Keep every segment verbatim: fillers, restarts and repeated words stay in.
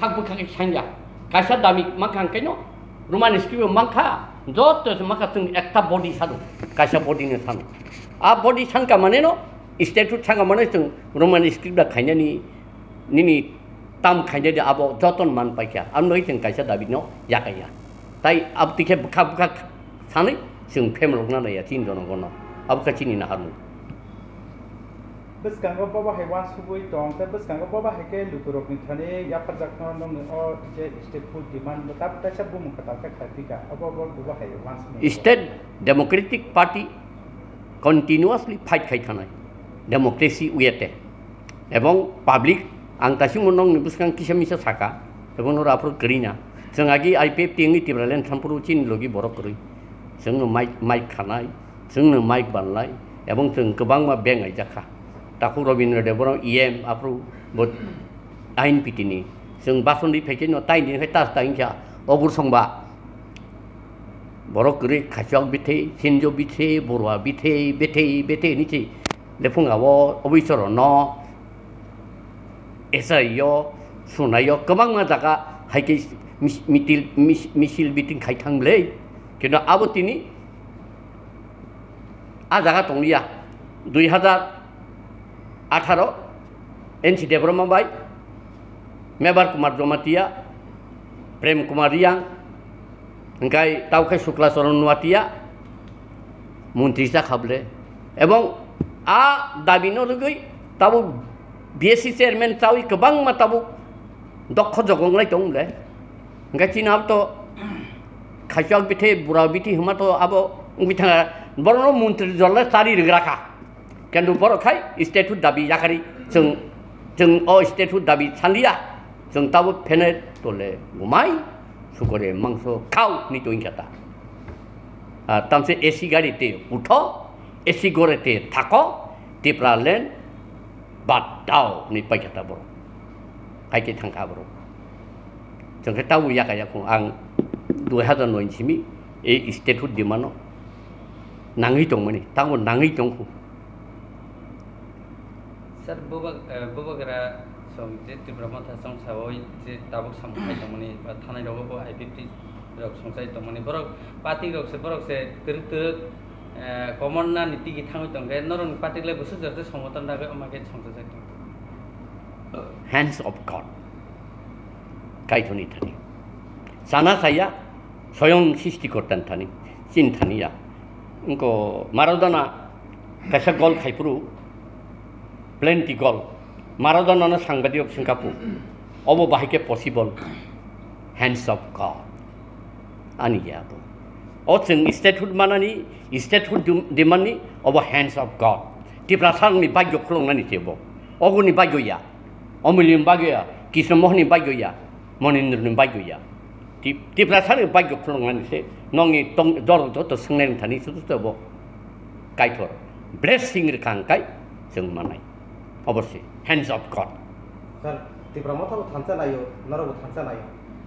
Khak bwkha khe sanya. Kaisa dabi mankha hwnkhe no, Roman script bo mankha, joto se mankha chwng ekta body sano, kaisa body no sano. A body sanka mane no, statute sanka mane chwng Roman script da khainani, nini tam khainani abo joto no man paikha. Amno chwng kaisa dabi no yakaya. Tai ab tikhe bwkha bwkha sanwi chwng phemrokna naiya chini jonogono. Abo khe chini naharmung. Bwskango bobo hai uansugwi tong, tei bwskango bobo hai khe lukurokni thani yapharjakno nokni o je statehood demand bo tabuk kaisa bumung kwtal khe khai phi kha, obo bo bobo hai uansugwi. State Democratic Party continuously fight khai thanai democracy uyate, ebong public ang tasingmo nokni bwskang kisa misa saka, ebong noro aphuru kwrwina. Chwng agi I P F T wngwi Tipraland thampuru chini logi borok kwrwi. Chwngno mic, mic khanai, chwngno mic banlai, ebong chwng kwbangma beng aijakha. Takhuk Robindra Debbarma E M aphuru bo ain pitini. Chwng basonri phaikhe no taini hai tas taingkha ogur songba. Borok kwrwi khachok bithe, sinjo bithe, borwa bithe, bethe, bethe ni chi. Lephung abo obisoro no. Esaio, sunaio, kwbangma jaga hai khe mis-, mitil-, mis-, misil biting khai thang bwlai. Kintu abo tini a jaga tongliya. Dui hazar atharo N C Debbarma bai, Mebar Kumar Jamatia, Prem Kumar Riang, hingkai tau khe Sukla Charan Noatia, montri cha kha bwle. Ebong a dabi no rwgwi tabuk B S C chairman chawi kwbangma tabuk dokho jogong lai tong bwle. Hingke chini abo to khaisa bithe, bura bithe hwnma to abo wngwi thangkha. Borokno montri jolai chari rwgra kha. Kintu borok khai statehood dabi yakarwi chwng, chwng o statehood dabi sanliya. Chwng tabuk phene tole gumai, sukore mangso khao ni to wngkha ta. Ah, tamse A C gari te utho, A C gore te thako, Tipraland bad dao ni paikha ta borok. Hai khe thangkha borok. Chwng khe tabuk yaka yakung ang dui hazar noi ni simi e statehood demand no nangwi tongmani, tabuk nangwi tongkhu. Sir, buba-, eh, bubagra song je Tipra Motha song sawi je tabuk samung khai tongmani ba thanai rogo bo I P F T rok songchai tongmani. Borok party rok se, borok se twrwk twrwk, eh, common na ni tigi thangwi tongkhe norokni party le bwswk jora se songbotan dagwi omo khe songchajak tong. Hands of God. Kaitorni thani. Sana saya, soyong srishtikortani thani, chini thani ya. Wngkha Maradona kaisa gol khaiphuru, plenty gol. Maradona no sangbadio singkapu. Obo bahai khe possible. Hands of God. Ani ya bo. O chwng statehood manani, statehood dum-, demandni, obo hands of God. Tiprasa rokni bagyo khulungnani se bo. Oguni bagyo ya. Omilni bagyo ya. Krishna Mohanni bagyo ya. Monindroni bagyo ya. Tip-, Tiprasa ni bagyo khulungnani se. Nongni tong, jor joto swngnai thani sudu se bo. Kaitor. Blessing rwkha hwnkhe chwng manai. Obossi, hands of God. Sir, Tipra Motha bo thansa naio, norok bo thansa naio.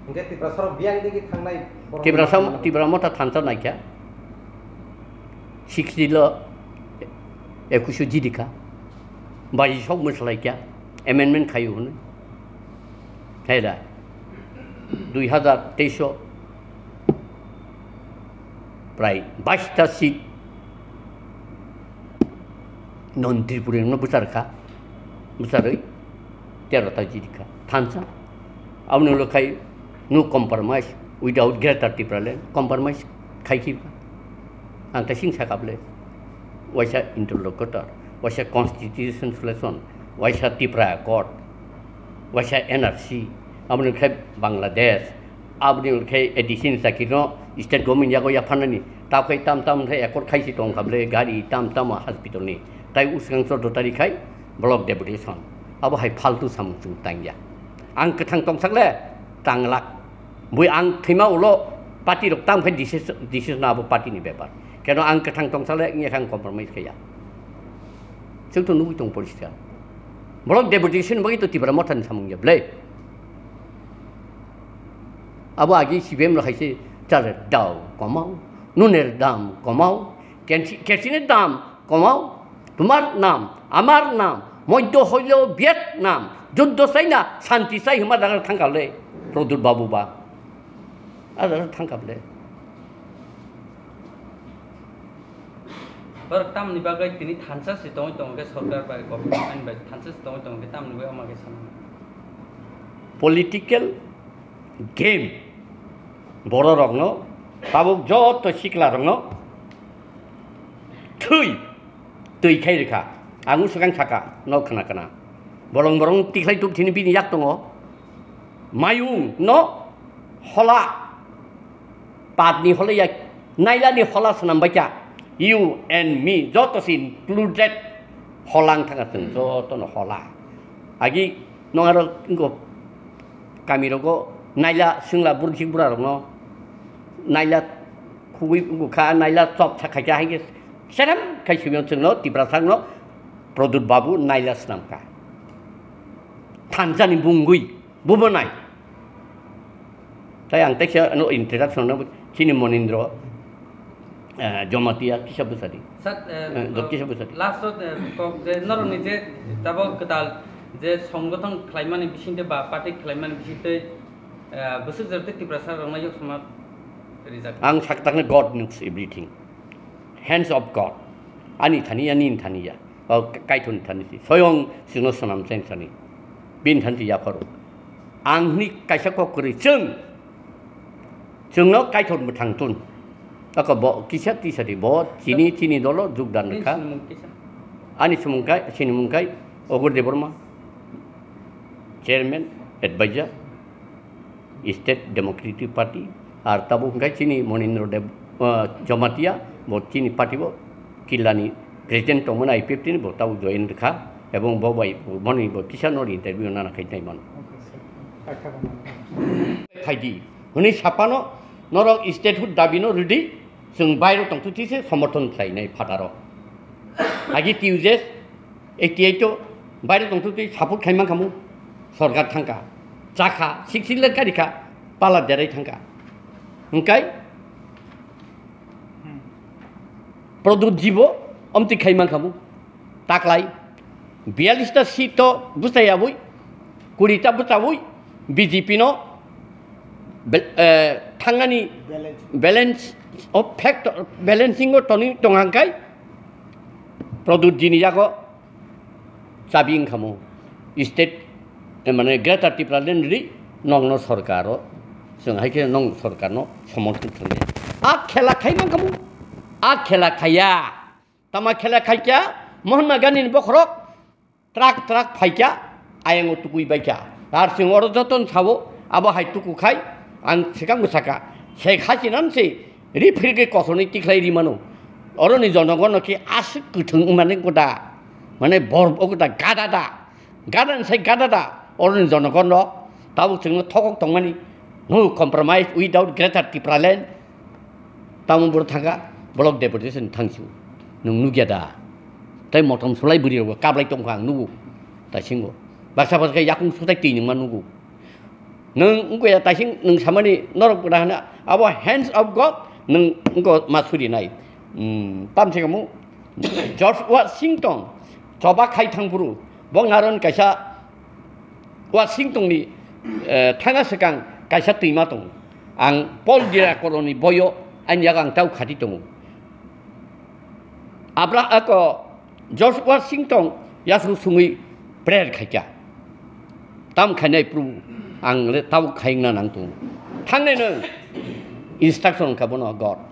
Hingke Tiprasa rok biyang digi thangnai borok Tipra sam, manwi. Tipra Motha thansa naikha. Sixty lo ekush jidikha. Baji sok mwsalaikha. Amendment khaio hwnwi. Hai da. Dui hazar teis o prai bais ta seat non Tripuri no bwchar kha, bwcharwi tero ta jiri kha, thansa. Aboni ulo khai no compromise without Greater Tipraland, compromise khai khi kha. Ang ta sing sakha bwle, waisa interlocutor, waisa constitution solution, waisa Tipra Accord, waisa N R C, aboni khai Bangladesh, Aboni hwnkhe A D C ni chakirino state government yago yapharnani. Tabukhe tam tam hwnkhe accord khaisi tongkha bwle gari tam tam hospital ni. Tai usgang chordo tari khai block deputation. Abo hai faltu samung chwng tangya. Ang kwthang tongsak le tanglak. Bui ang thwima ulo party rok tam khai decision, decision abo party ni bepar. Keno ang kwthang tongsak le wngya khe ang compromise khaiya. Chwng to nugwi tong poriskar. Block deputation bagwi to Tipra Motha ni samung ya bwle. Abo agi C P M rok hai se, chalni dam komao, nunni dam komao, kerosene ni dam komao, tumar nam, amar nam, Modhyo hoilo Vietnam, juddo chaina, santi chai hwnma jaga thangkha le, Pradyot Babu ba. A jaga thangkha le. Borok tamni bagwi tini thansa se tongwi tongo khe sorkar bai, government bai thansa se tongwi tongo khe tamni bagwi omo khe sanani. Political game bororokno, tabuk joto siklarokno thwi twi khai rikha. Ang swkang saka, no khna khna. Bolong borong tikhlai tuk thini bini yak tongo. Mayung no hola. Patni hola ya, nailani hola swnam baikha. You and me, joto si included. Hola wng thangkha chwng, jotono hola. Agi no aro wngkho kamirogo naila swngla burjik burarokno naila khugwi wngkha, naila chop sa khaikha, hai khe cherem khai sumio chwngno Tiprasarokno Pradyot Babu naila swnamkha. Thansa ni bungwi. Bubo nai. Tai ang teisa ano introduction no chini Monindro, eh, Jomatia kisa bwsadi. Sir, eh, Eh, dot kisa bwsadi. Last o, eh, kok je norokni je tabok kwtal je songgothon khlaimani bisingtwi ba party khlaimani bisingtwi, eh, bwswk jora tei Tiprasa rokno yok sama rijak. Ang sak takni God knows everything. Hands of God. Ani thani ya, nini thani ya. O Kaithorni thani si. Soyong sino sonam chen sani. Bini thani si yapharo. Ang hini kaisa kok kwrwi chwng. Chwngno Kaithor mwthang tun. Ako bo kisa tisa di bo chini, chini dolo jugdan Nini kha. Sinimung kisa? Ani sumung kai, sinimung kai Ogur Debbarma. Chairman, advisor. State Democratic Party, ar tabuk hwnkhe chini Monindra Deb, ah, Jamatia, bo chini party bo Killani president tongmani I P F T ni bo tabuk join rwkha, ebong bo bai bo mani bo kisa nori interview nana khai nai mano. Phaidi, hwnwi sapano norok statehood dabi no rwdi, chwng bairo tongthu thise somorthon khlainai phataro. Agi T U J S, eighty eight o baire tongthu twi support khai mankha mu, sorkar thangkha, chakha, sixty lakh karikha, pala derai thangkha. Hwnkhe Pradyot jibo omtwi khai mankha mu, taklai biyallis ta seat to bwchayabwi, kuri ta bwchabwi B J P no bel-, eh, thangnani balance of factor, balancing o tonwi tongkha hwnkhe Pradyot jini yago chabi wngkha mu state, eh, mane Greater Tipraland ri nongno sorkaro, chwng hai khe nong sorkarno somorthon khlaiya. A khela khai mankha mu, a khela khaiya. Tama khela khaikha Mahatma Gandhi ni bokhorok trak trak phaikha, ayang o tukui baikha. Ar chwng oro joto no sao, abo hai tuku khai, ang swkang bwsakha. Sheikh Hasina no se ri phirgwi kosonwi tikhlai ri mano. Oro ni jonogon no khe aswk kwthwng wngmani goda, mane bor o goda gada da, gada ni sai gada da. Oro ni jonogon no tabuk chwngno thokok tongmani, no compromise without Greater Tipraland. Tamo boro thangkha, block deputation thangsu. Nwng nukya da? Tai motom sulai bwrwi rokbo kablai tongkha ang nugo. Taisingo. Baksa baksa khe yakung sutai twi nwngma nugo. Nwng wngkha ya taising nwng samani norok bwrwi hana, abo hands of God nwng wngkha ma surinai. Hmm, tamse kamu George Washington choba khai thangphuru. Bo ngaron kaisa Washington ni, eh, thangna swkang kaisa twima tongo. Ang Paul Diakoro ni boyo ani yago ang tau khati tongo. Abra ako George Washington yasung sungwi prayer khaikha. Tam khainai Probu ang le tau khaina nang tongo. Thangnai no instruction kha bono God.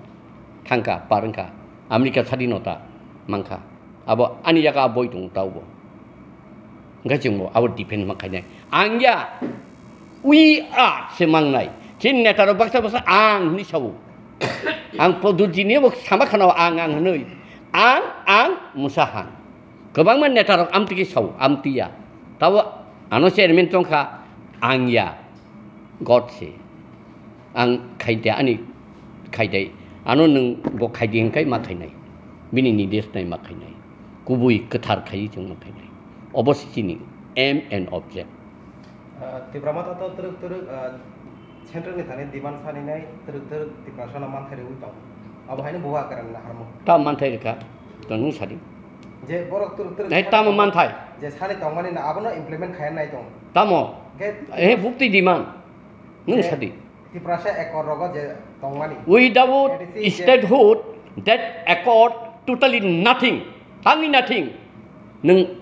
Thangkha, par wngkha, America sadinota mankha. Abo ani yago a boi tongo taubo. Hwnkhe chwngbo abo defend ma khainai. Ang ya, we are se mangnai. Chini netarok baksa baksa ang hwnwi sao. Ang Pradyot jini bo sama khana ang, ang hwnwi. Ang, ang, Musa hang. Kwbangma netarok amtwi khe sao, amtwi ya. Tabo ano chairman tongkha, ang ya. God se. Ang khaide ani khaidai. Ano nwng bo khaidi hwnkhe ma khainai. Bini nides nai ma khainai. Kubui kwthar khaiwi chwng ma khainai. Obo se chini aim and object. Ah, Tipra Motha to twrwk twrwk, ah, central ni thani demand saninai twrwk twrwk Tiprasano manthai rwui tong. Abo haino bo wa kwran na harmo. Ta manthai rwkha. To nwng sadi. Je borok twrwk twrwk Hai sani tamo tongma-, manthai. Je sani tongmani no abono implement khaiya nai tong. Tamo? Khe Eh, bukti demand. Nwng Je sadi. Tiprasa ekor rogo je tongmani. Without That is it, je statehood, that accord totally nothing. Tangwi nothing. Nwng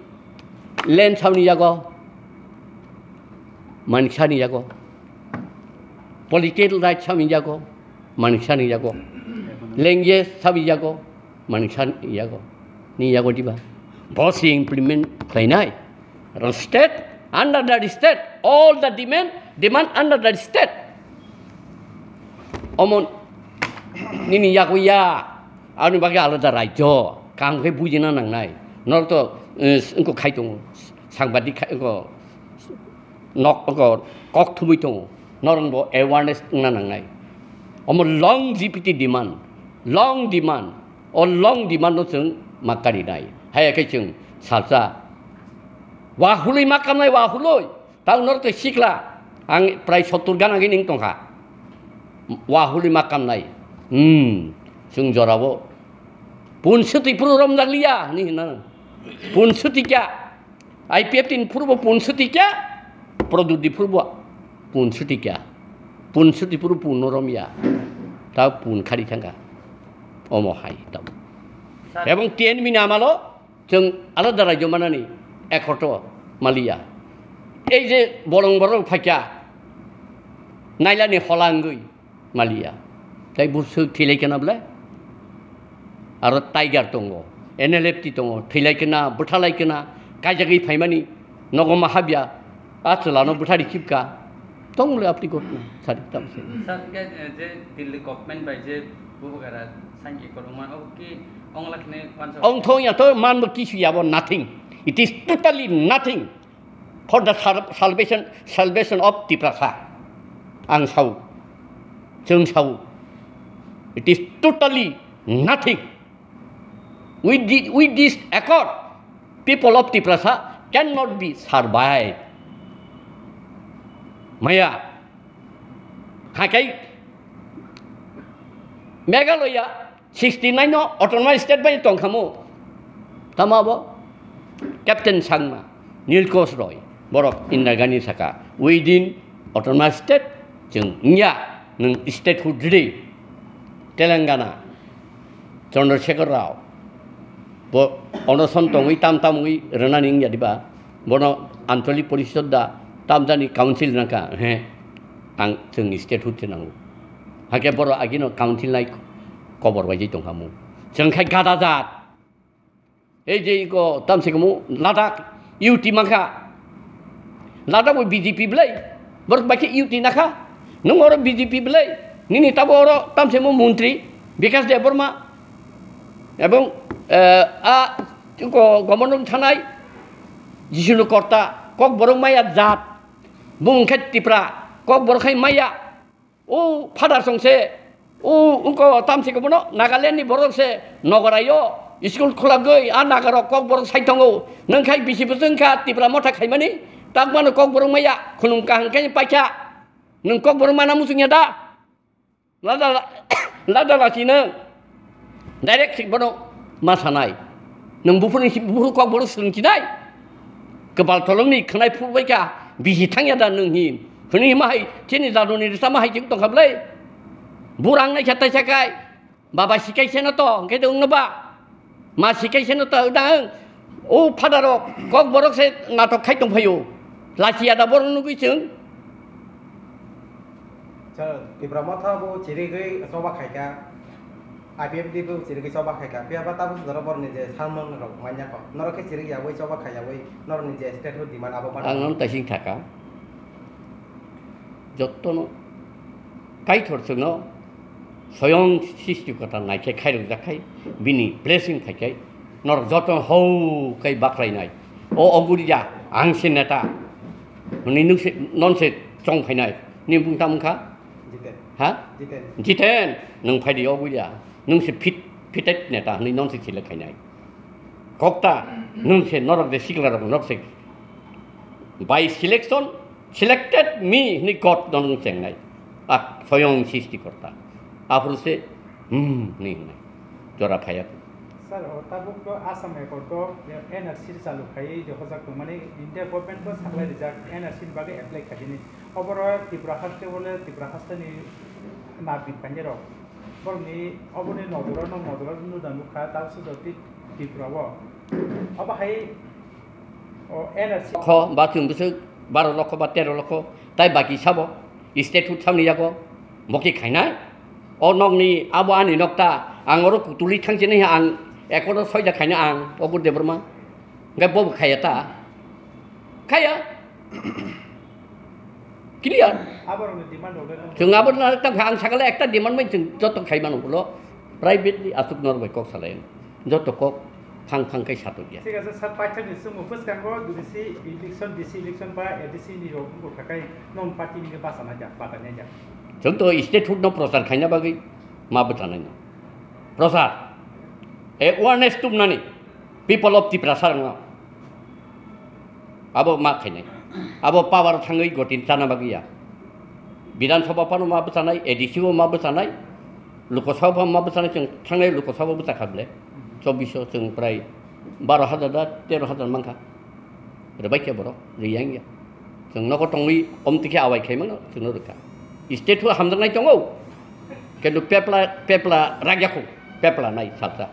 land sauni yago. Manik sani yago. Political rights sauni yago. Manik sani yago. Language sauni yago. Manik sani yago. Ni yago diba? Boss implement khlainai. State, under the state, all the demand, demand under the state. Omon nini yago ya, ani bagwi alada rajyo, kaham khe bujina nangnai. Norok to, eh, wngkok khai tongo, sangbadik khai, wngkok, nok, wngkok, kok thumwi tongo. Norok bo awareness wngna nangnai. Omo long G P T demand, long demand. O long demand no chwng ma karinai. Haya khe chwng salsa. Wahului ma kamnai, wahului. Tao norok tei sikla. Ang prai sottur gan agi ning tongkha. Wahului ma kamnai. Hmm. Chwng jorabo. Punsuti puru romjak liya, hinwi hwnna. Punsuti kya? I P F T ni phuru bo punsuti kya, Prodot ni phuru bo punsuti kya, punsuti phuru pun no rom ya, ta pun khari thangka, omo hai tamo. Sir. Ebong T N V ni amalo chwng alada rajyo manani ekhoto maliya. Ei je bolong borok phaikya, nailani hola wngwi, maliya. Tai bwswk thwilaikhe na bwle? Aro Tiger tongo, N L F T tongo, thwilaikhe na, bwthalaikhe na, kaijagwi phaimani, nogo ma habya, a chwlano bwthari khibka. Tong le apni gotna, sari tamse. Sir, hingke, eh, je Delhi government bai je bubagra sanki korokma, obo ki ongla khne wansa? Ong thong ya to man bo kisu ya bo nothing. It is totally nothing. For the sal-, salvation, salvation of Tiprasa. Ang sao, chwng sao, it is totally nothing. With the, with this accord, people of Tiprasa cannot be survived. Maya, hakai Meghalaya sixty nine no autonomous state bai tongkhamu. Tamo abo Captain Sangma, Nilkos Roy, borok Indira Gandhi saka, within autonomous state, chwng wngya, nwng statehood ridi. Telangana, Chandrasekhar Rao, bo onoson tongwi tam tamwi rwnani wngya diba? Bono Ancholik Porishod da tamjani council nangkha, he, ang chwngni statehood se nango. Hakhe borok agino council nai kobor bai tongkhamu. Chwng khai gada jat. Ei je iko tamse komo Ladakh U T mankha. Ladakh bo B J P belai. Borok bai khe U T nakha. Nwng oro B J P belai. Nini tabo oro tamse mo montri Bikash Debbarma. Ebong, eh, a iko governor thanai Jishnu Korta. Kokborok maya jat. Bung khe Tipra. Kokborok khai maya. O father song se, o ungko tamsi kobono Nagaland ni borok se nogarayo school khulagwi a nagarok kokborok sai tongo. Nwng khai bisi bwswk wngkha Tipra motha khaimani, takmano kokborok maya khulum kaham khe paikha. Nwng kokborok mana muchungya da? Lada, lada lachino. Direct thik bono ma sanai. Nwng buphuruni si-, buphuru kok bono swrwng chinai. Kwpal tolongni khwnai phurbaikha, bisi thangya da nwng hin. Hwnwi ma hai, chini jadoni rwchapma hai chwng tongkha bwlai. Burang naikha taisa kai. Baba sikai seno to, hwnkhe de wngno ba. Ma sikai seno to, dang. O father rok, kok borok se natok khai tongphaio. Lachiya da borok nugwi chwng. Sir, Tipra Motha bo chirigwi choba khaikha, I P F T bo chirigwi choba khaikha, phiya ba tabuk jora borokni je salmung rok manya kho, norok khe chirigwi yawi choba khaiyawi norokni je statehood demand abo ma Ang tong? Nono taising thaka. Jottono Kaitor chwngno soyong Srishti Kota naikhe khairokjak khai, bini blessing phaikhai, norok joto hou khai bakrainai. O oguriya, ang se neta. Hwnwi nwng se, non se chong phainai. Ni bung tamo wngkha? Jiten. Ha? Jiten. Jiten, nwng phai di oguriya. Nwng se fit, fitted neta hwnwi non se select khainai. Kokta, nwng se norok de sikla rok norok se. By selection, selected me hwnwi God no nwng chengnai. A, soyong Srishti Korta. Aphuru se, hmm, hwnwi hwnai. Jora phaiya. Sir, o tabuk to Assam Accord to N R C chalu khai je hojak tongmani India government bo saklai rijak N R C ni bagwi apply khaidini. Oboro Tripura haste bole Tripura haste ni nagrik paine rok. Borokni oboni nodoro no nodoro no da nukha tabuk se joti Tripura o. Obo hai o N R C lokho ba chwng bwswk baro lokho ba tero lokho tai baki sabo state hood samni yago moki khainai. O nokni abo ani nokta ang oro kutuli thangsinai ang ekono soida khaina ang ogo Debbarma. Hwnkhe bobo khaya ta? Khaya. Clear. Aborokni demand rok le nang Chwng abo na tang ang sakale ekta demand bai chwng joto khai mano ulo privately aswk nor bai kok salai. Joto kok phang phang kai satok ya. Thik ase, sir, paithakni chwngno bwskango D C election, D C election ba A D C ni rok wngkha khai non party ni basa na ja, bata na ja. Chwng to state hood no prochar khaina bagwi ma bwchanai no. Prochar. Awareness tumnani people of Tiprasa rangno. Abo ma khainai. Abo power thangwi gotin chana bagwi ya. Bidhan Sabha phano ma bwchanai, A D C o ma bwchanai, Lok Sabha ma bwchanai, chwng thangnai Lok Sabha bwchakha ble. Chobbish o chwng prai baro hajar da tero hajar mankha. Rwbai khe borok, riyang ya. Chwng nogo tongwi omtwi khe awai khai mano, chwngno rwkha. State o hamjaknai tongo. Kintu pepla, pepla ragya kho, pepla nai salsa.